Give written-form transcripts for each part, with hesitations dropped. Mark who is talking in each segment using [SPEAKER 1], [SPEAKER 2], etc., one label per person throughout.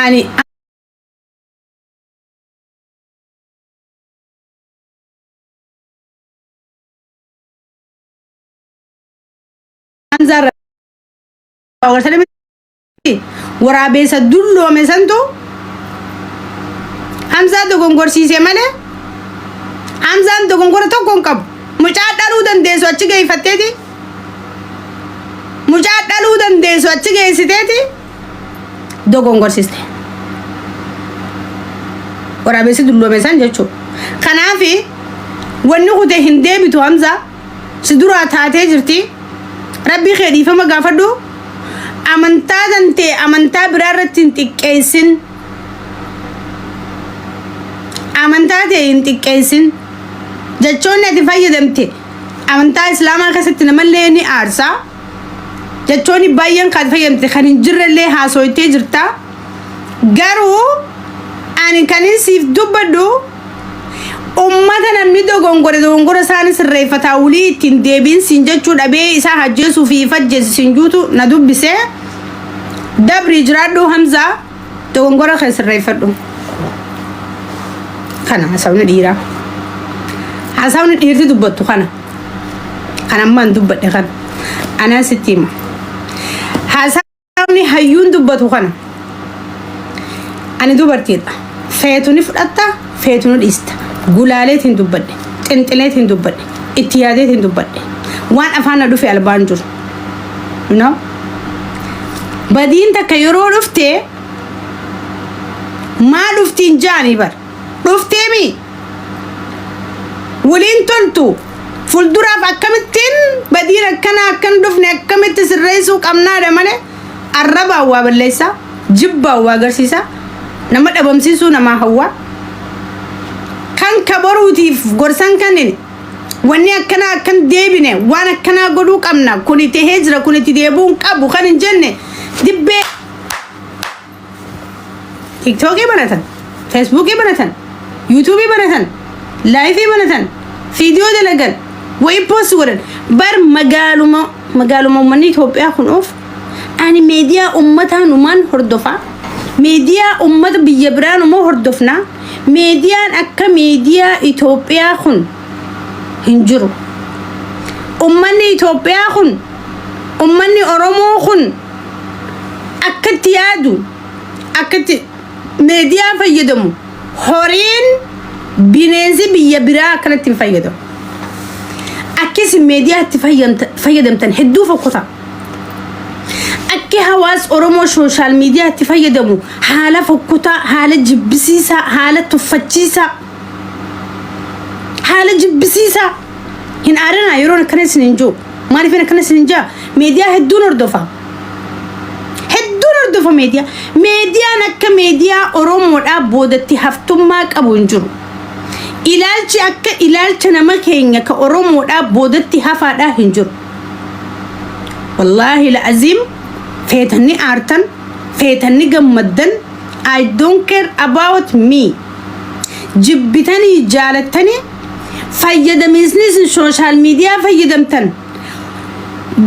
[SPEAKER 1] Ani Hamzaa irraa agartanii miti waraabeessa dulloome santu Hamzaa dogongorsiise malee Hamzaan dogongora tokko hin qabu. Mucaa dhaluu dandeessu achi geeffatteeti. Mucaa dhaluu dandeessu achi geessiteeti dogongorsiiste. Waraabessi dulloome san jechuudha. Kanaafi wanni kute hin deebitu Hamzaa. Si duraa taatee jirti. Rabbii kee dhiifama gaafadhu. Amantaa tantee amantaa biraa irratti hin xiqqeessin. Amantaa tee hin xiqqeessin. Jechoonni ati fayyadamte amantaa Islaamaa keessatti namallee ni aarsa. Jechoonni baay'een kan fayyadamte kan hin jirrellee haasoytee jirta. Garuu ani kanin siif dubbadhu ummata namni dogongore dogongora isaanii sirreeffataa wulii ittiin deebiin siin jechuu dhabee isaa hajjeesuu fi if ajjeesi siin juutu na dubbise. Dabrii jiraadhu Hamzaa dogongora kee sirreeffadhu. Kana haasawni dhiiraa. Haasawni dhiirti dubbattu kana. Kan ammaan dubbadhe kana. Anaa sitti hima. Haasawni hayyuun dubbatu kana. Ani dubartiidha. Feetu ni fudhatta, feetu ni dhiista. Gulaaleetiin dubbadhe, xinxileetiin dubbadhe, itti yaadeetiin dubbadhe. Waan afaan na dhufe albaan jiru. No? Badiin takka yeroo dhufte maa dhuftiin jaanii bar. Dhufteemi waliin toltu fuulduraaf akkamittiin badiin akkanaa akkan dhufne akkamitti sirreessuu qabnaadha malee arrabaan waa balleessaa jibbaan waa agarsiisaa nama dhabamsiisuu namaa hawwaa kan kabaruutiif gorsan kanneen wanni akkanaa akkan deebine waan akkanaa godhuu qabna kuni tahee jira kun itti deebi'uu hin qabu kan hin jenne dibbee TikTokii banatan, Facebookii banatan, YouTubeii banatan, liveii banatan, viidiyoo dalagan, wayii post godhan. Bar magaaluma magaaluma uummanni Itoophiyaa kun oofu ani miidiyaa uummataa numaan hordofaa. Miidiyaa uummata biyya biraa numa hordofnaa. Miidiyaan akka miidiyaa Itoophiyaa kun hin jiru. Uummanni Itoophiyaa kun uummanni Oromoo kun akkatti yaadu akkatti miidiyaa fayyadamu horiin bineensi biyya biraa akkanatti hin fayyadamu. Akkisin miidiyaa itti fayyadamtan hedduu fokkotaa. Akki hawaas Oromoo social media itti fayyadamu haala fokkotaa, haala jibbisiisaa, haala tuffachiisaa, haala jibbisiisaa. Hin aarinaa yeroon akkana isin hin jiru. Maaliif akkana isin hin jaa? Miidiyaa hedduun hordofa. Hedduun hordofa miidiyaa. Miidiyaan akka miidiyaa Oromoodhaa boodatti haftummaa qabu hin jiru. Ilaalchi akka ilaalcha nama keenya ka Oromoodhaa boodatti hafaadhaa hin jiru. Wallaahi la'aziim feetanni aartan, feetanni gammaddan, I don't care about me. Jibbitanii jaalattanii fayyadamiisni isin social media fayyadamtan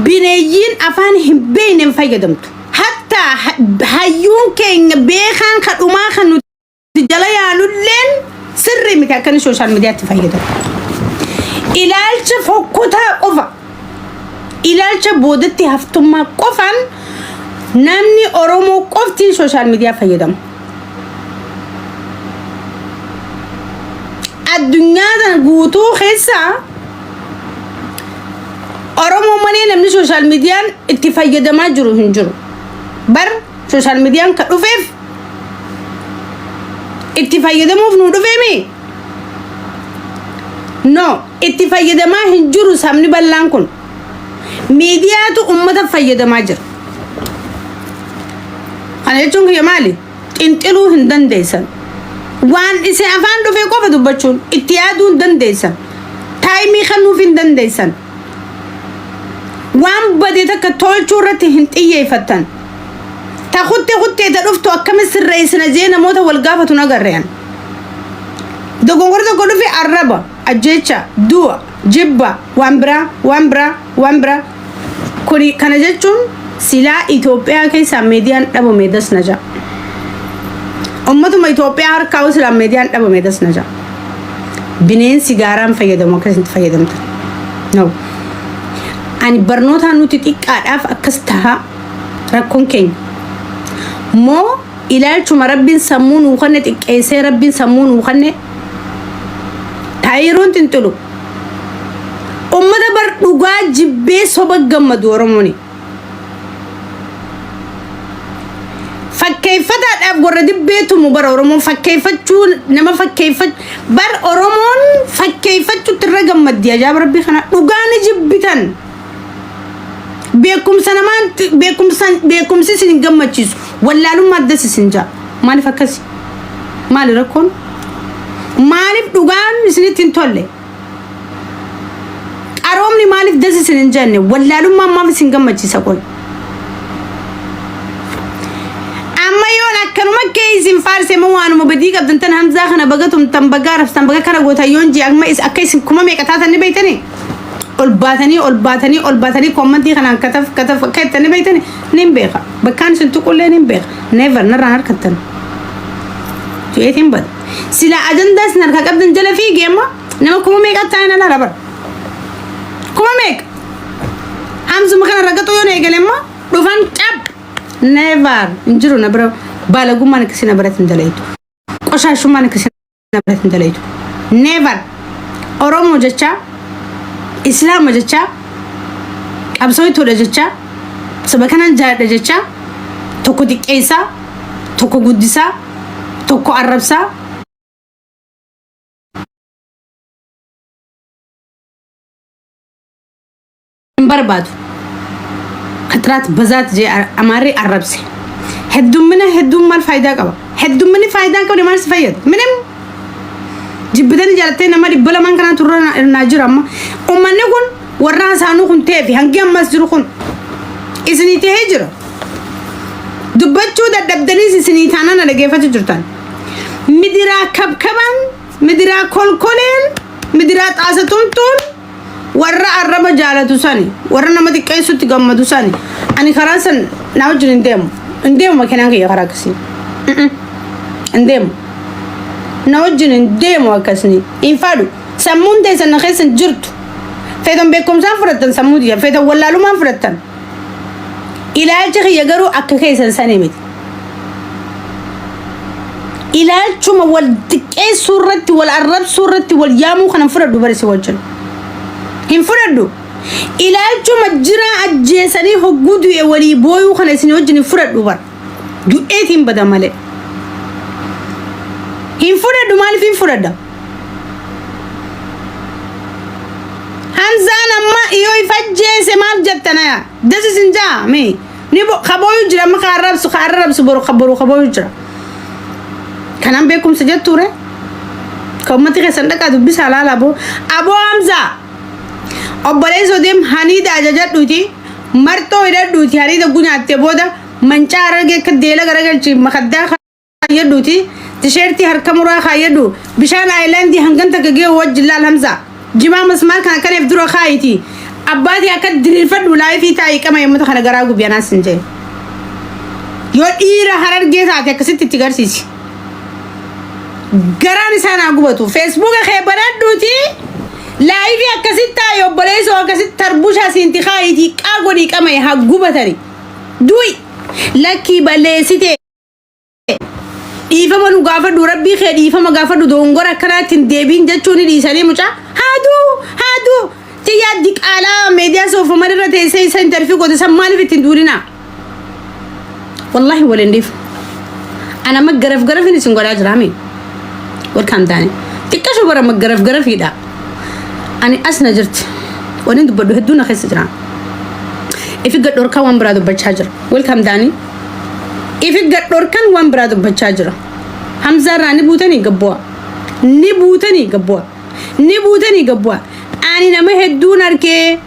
[SPEAKER 1] bineeyyiin afaan hin beekne hin fayyadamtu. Hatta hayyuun keenya beekaan kadhumaa kan nuti jala yaanulleen sirrii miti akka inni social mediatti fayyadamu. Ilaalcha fokkotaa qofa, ilaalcha boodatti haftummaa qofaan namni Oromoo qoftiin social media fayyadamu. Addunyaa tana guutuu keessaa Oromoo malee namni social mediaan itti fayyadamaa jiru hin jiru. Bar social mediaan ka dhufeef itti fayyadamuuf nu dhufeemi? No, itti fayyadamaa hin jiru sabni bal'aan kun. Miidiyaatu uummata fayyadamaa jira. Kana jechuun kiyya maali? Xinxiluu hin dandeessan. Waan isin afaan dhufee qofa dubbachuun itti yaaduu hin dandeessan. Timeii kennuuf hin dandeessan. Waan bade takka tolchuu irratti hin xiyyeeffattan. Ta kutte kuttee ta dhuftu akkami sirreessina jee namoota wal gaafatu nagarreen. Dogongora tokko dhufe arraba, ajjeecha, du'a, jibba, waan biraa, waan biraa, waan biraa. Kuni kana jechuun silaa Itoophiyaa keessaa miidiyaan dhabame das na ja'a. Ummatuma Itoophiyaa harkaa silaa miidiyaan dhabame das na ja'a. Bineensi gaaraan fayyadamu akkasitti fayyadamtan. No. Ani barnootaan nuti xiqqaadhaaf akkas tahaa rakkoon keenya. Moo ilaalchuma rabbiin sammuu nuu kanne xiqqeessee rabbiin sammuu nuu kanne taayiroon xinxilu. Ummata bar dhugaa jibbee soba gammadu Oromooni. Fakkeeffataadhaaf warra dibbee tumu bara Oromoon fakkeeffachuu nama fakkeeffach bar Oromoon fakkeeffachuutti irra gammaddi ajaa'ib rabbii kana dhugaa ni jibbitan. Beekumsa namaan beekumsa beekumsi isin hin gammachiisu wallaalummaa addas isin ja'a maaliif akkasi maali rakkoon maaliif dhugaan isinitti hin tolle Qaroomni maaliif das isin hin jenne? Wallaalummaan maaf isin gammachiisa qoy? Amma yoon akkanuma kee isin faarse moo waanuma badii qabdan tan Hamzaa kana baga tumtan baga arabsitan baga kana gootan yoon jee amma is akka isin kuma meeqa taatan ni beektanii? Ol baatanii ol baatanii ol baatanii koommantii kanaan kataf kataf akka jettan ni beektanii? Nin beeka. Bakkaan isin tuqullee nin beeka. Never narraan harkattan. Jeetiin bada. Sila ajandaa isin harkaa qabdan jala fiigee amma nama kuma meeqa taa'in ala bara. Kuma meeqa? Hamzuma kana ragaxuu yoon eegale immoo dhufan cap. Never hin jiru na bira baalagummaan akkasii na biratti hin dalaytu. Qoshaashummaan akkasii na biratti hin dalaytu. Never. Oromoo jechaa, Islaama jechaa, qabsoo itoodha jechaa, saba kanan jaaladha jechaa, tokko xiqqeessaa, tokko guddisaa, tokko arrabsaa, hin barbaadu. Katiraat bazaat jee amaarri arrabse. Heddummina hedduun maal faayidaa qaba? Heddumminni faayidaa hin qabne maal si fayyada? Minim jibbitanii jaalattee nama 200 kanaa turre naa jira amma. Uummanni kun warra hasaanuu kun ta'ee fi hangi ammas jiru kun isinii ta'ee jira. Dubbachuu dadhabdaniis isinii taanaan na dhageeffachuu jirtan. Midiraa kabkabaan, midiraa kolkoleen, midiraa xaasa tumtuun warra arraba jaalatu sani, warra nama xiqqeessutti gammadu sani. Ani karaa san na wajjin hin deemu. Hin deemu makiinaan kiyya karaa akkasii. Hin deemu. Na wajjin hin deemu akkasni. Hin fadhu. Sammuun teessan na keessa hin jirtu. Feetan beekumsaan fudhattan sammuu tiyya. Feetan wallaalumaan fudhattan. Ilaalchi kiyya garuu akka keessan sanii miti. Ilaalchuma wal xiqqeessuu irratti, wal arrabsuu irratti, wal yaamuu kana hin fudhadhu bari si wajjin. Hin fudhadhu. Ilaalchuma jiraa ajjeesanii hogguu du'e walii booyuu kana isin wajjin hin fudhadhu bara. Du'eetiin bada malee. Hin fudhadhu maaliif hin fudhadha? Hamzaan amma yoo if ajjeese maal jettan aya? Das isin jaa mee? Ni bo kabooyu jira amma ka arrabsu ka arrabsu boru ka boru kabooyu jira. Kanaan beekumsa jettuure? Ka ummati keessan dhaqaa dubbisaa laala aboo. Aboo Hamzaa! Obboleessoo deem haniida ajajadhuuti marxoo hidhadhuuti haniida gunyaattee booda mancaa harargee akka deela garagalchi makaddaa kaayyadhuuti tisheertii harka muraa kaayyadhu bishaan aayilaandii hangan takka gee'u wajjin laal Hamza jimaa masmaar kana kaneef dura kaayiti abbaatii akka diriirfadhu laayifii taa'ii qama yommuu kana garaa gubi anaas hin jee yoo dhiira harargee taate akkasitti itti garsiisi garaan isaa naa gubatu feesbuuka kee banadhuuti laayifii akkasitti taa'i obboleessoo akkasitti tarbushaa siinti kaayitii qaa godhii qama haa gubatani du'i lakkii balleessite Dhiifama nu gaafadhu rabbii kee dhiifama gaafadhu dogongora akkanaatti hin deebiin jechuun ni dhiisanii mucaa haaduu haaduu tiyyaa diqaalaa meediyaa soofamar irra teessee isa intarfii goote san maaliif ittiin duulinaa wallaahi waliin dhiifu ana amma garaf garafin isin godhaa jira mi welcome taane xiqqasho bara amma garaf garafiidha ani as na jirti waliin dubbadhu hedduu na keessa jira ifi gadhorkaa waan biraa dubbachaa jira welcome taanii Ifi gad dhorkan waan biraa dubbachaa jira. Hamzaa irraa ni buutanii gabbu'a. Ni buutanii gabbu'a. Ni buutanii gabbu'a. Ani nama hedduun arkee.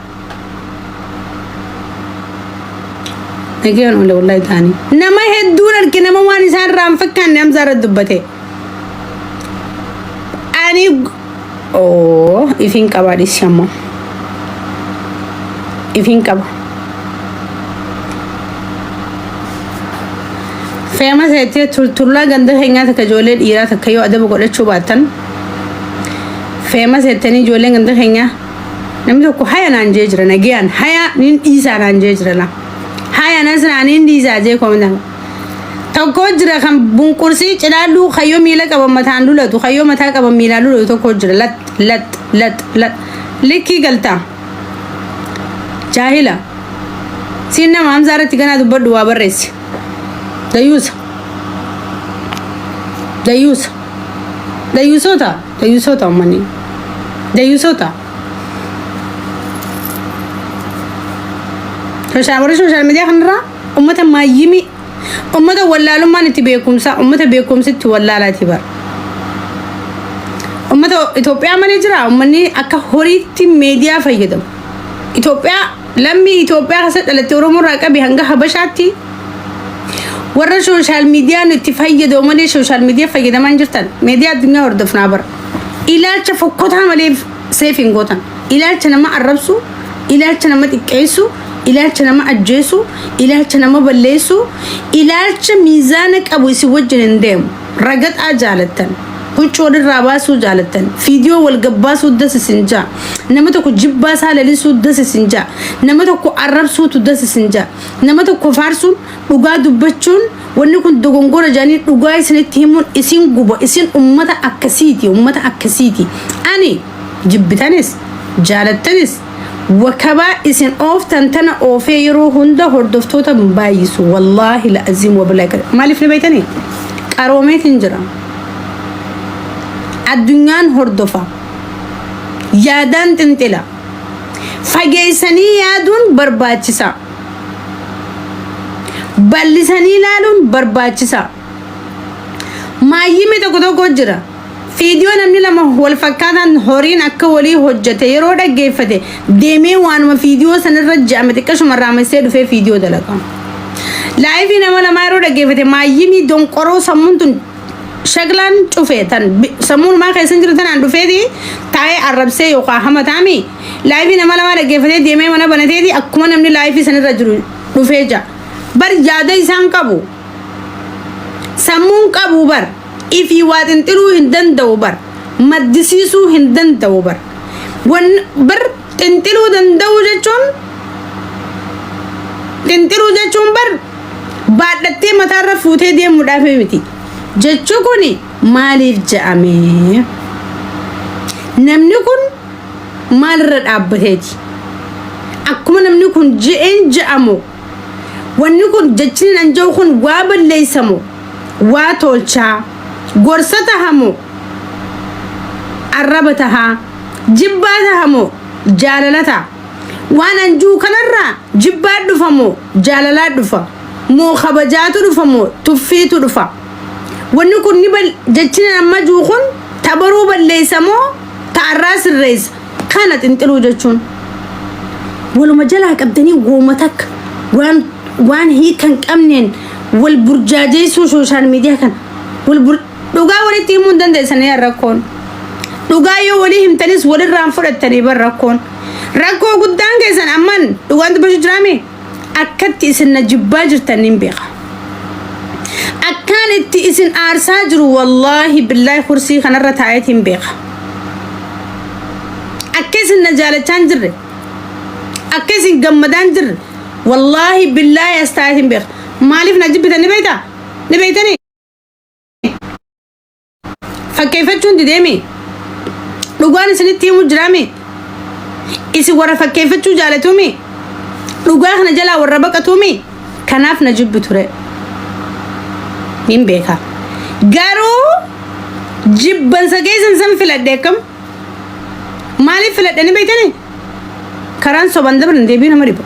[SPEAKER 1] Nagayaan oole wallahi taanii. Nama hedduun arke nama waan isaan irraa hin fakkaanne Hamzaa irratti dubbate. Ani oo ifiin qabaa dhisi ammoo. Ifiin qaba. Feema seettee tultullaa ganda keenyaa takka ijoollee dhiiraa takka yoo adaba godhachuu baattan feema seettanii ijoolleen ganda keenyaa namni tokko haya naan jee jira nagayaan haya nin dhiisaa naan jee jira la haya nasraa nin dhiisaa jee koomna tokko jira kan bunqursii cilaalluu kayyoo miila qaban mataan lulatu kayyoo mataa qaban miilaan lulatu tokko jira lat lat lat lat likkii galtaa jaahila siin nama hamzaa irratti ganaa dubbadhu waa barreessi dayyuusa dayyuusa dayyuusota dayyuusota uummanni dayyuusota Sooshaal warri sooshaal miidiyaa kanarraa uummata maayyimii uummata wallaalummaan itti beekumsaa uummata beekumsi itti wallaalaati bara. Uummata Itoophiyaa malee jira uummanni akka horiitti miidiyaa fayyadamu. Itoophiyaa lammii Itoophiyaa keessa dhalatte Oromoo irraa qabi hanga Habashaatti warra sooshaal miidiyaan itti fayyadamu malee sooshaal miidiyaa fayyadamaa hin jirtan. Miidiyaa addunyaa hordofnaa bara. Ilaalcha fokkotaa malee seef hin gootan. Ilaalcha nama arrabsu, ilaalcha nama xiqqeessu, ilaalcha nama ajjeesu, ilaalcha nama balleessu, ilaalcha miizaana qabu isin wajjin hin deemu. Ragaxaa jaalattan. Huccuu walirraa baasuu jaalattan. Fiidiyoo wal gabbaasuu das isin jaa. Nama tokko jibbaa isaa lalisuu das isin jaa. Nama tokko arrabsuutu das isin jaa. Nama tokko faarsuun, dhugaa dubbachuun, wanni kun dogongora jedhanii dhugaa isinitti himuun isin guba. Isin ummata akkasiiti. Ummata akkasiiti. Ani jibbitanis jaalattanis wakabaa isin ooftan tana oofee yeroo hunda hordoftoota hin baay'isu. Wallaahi la'aziim wabilaahi. Maaliif ni beektanii? Qaroomeetiin jira. Addunyaan hordofa. Yaadaan xinxila. Fageessanii yaaduun barbaachisa. Bal'isanii ilaaluun barbaachisa. Maayyimi tokko tokko jira. Fiidiyoo namni lama wal fakkaataan horiin akka walii hojjete yeroo dhaggeeffate deemee waanuma fiidiyoo sanirra je'ame xiqqashuma raamessee dhufee fiidiyoo dalaga. Laayifii nama lamaa yeroo dhaggeeffate maayyimii donqoroo sammuun tun shaglaan cufe tan sammuun maa keessa hin jiru tanaan dhufeeti taa'ee arrabsee yookaan hamataami laayifii nama lamaa dhaggeeffatee deemee mana banateeti akkuma namni laayifii sanirra jiru dhufee ja'a. Bar yaada isaan qabu. Sammuun qabu bar. Ifii waa xinxiluu hin danda'u bar. Maddisiisuu hin danda'u bar. Wan bar xinxiluu danda'u jechuun xinxiluu jechuun bar baadhattee mataarra fuutee deemuudhaaf miti. Jechuu kun maaliif je'ame? Namni kun maalirra dhaabbateeti? Akkuma namni kun je'een je'amu wanni kun jechni nan je'u kun waa balleessamu waa tolchaa gorsa tahamu arraba tahaa jibbaa tahamu jaalala ta'a. Waan an jiru kanarraa jibbaa dhufa moo jaalalaa dhufa moo kabajaatu dhufa moo tuffiitu dhufa. Wanni kun ni bal jechni amma jiru kun tabaruu balleessa moo ta'arraa sirreessa kana xinxiluu jechuun. Waluma jalaa qabdanii wooma takka waan waan hiika hin qabneen wal burjaajeessuu sooshaal miidiyaa kana wal bur dhugaa walitti himuu hin dandeessanii rakkoon. Dhugaa yoo walii himtanis walirraan fudhattanii bar rakkoon. Rakkoo guddaan keessan amman dhugaan dubbachuu jiraame akkatti isin na jibbaa jirtan nin beeka. Akkaan itti isin aarsaa jiru wallaahi billaahi kursii kanarra taa'eetiin beeka. Akka isin na jaalachaa hin jirre akka isin gammadaa hin jirre wallaahi billaahi as taa'eetiin beeka. Maaliif na jibbitan ni beektaa? Ni beektanii? Fakkeeffachuun dideemi. Dhugaan isinitti himu jiraami. Isin warra fakkeeffachuu jaalatuumi. Dhugaa kana jalaa warra baqatuumi. Kanaaf na jibbi ture. Nin beeka. Garuu jibbansa keessan san filadhe akkam? Maaliif filadhe ni beektanii? Karaan soban dabran deebii nama dhiba.